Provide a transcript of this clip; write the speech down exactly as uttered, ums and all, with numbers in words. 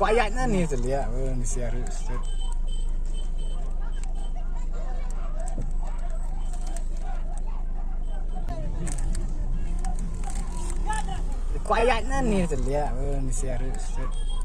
Kwah ïaid na ni te liah, eh, ni sia ruh stet. Kwah ïaid na ni te liah, eh, ni sia ruh stet.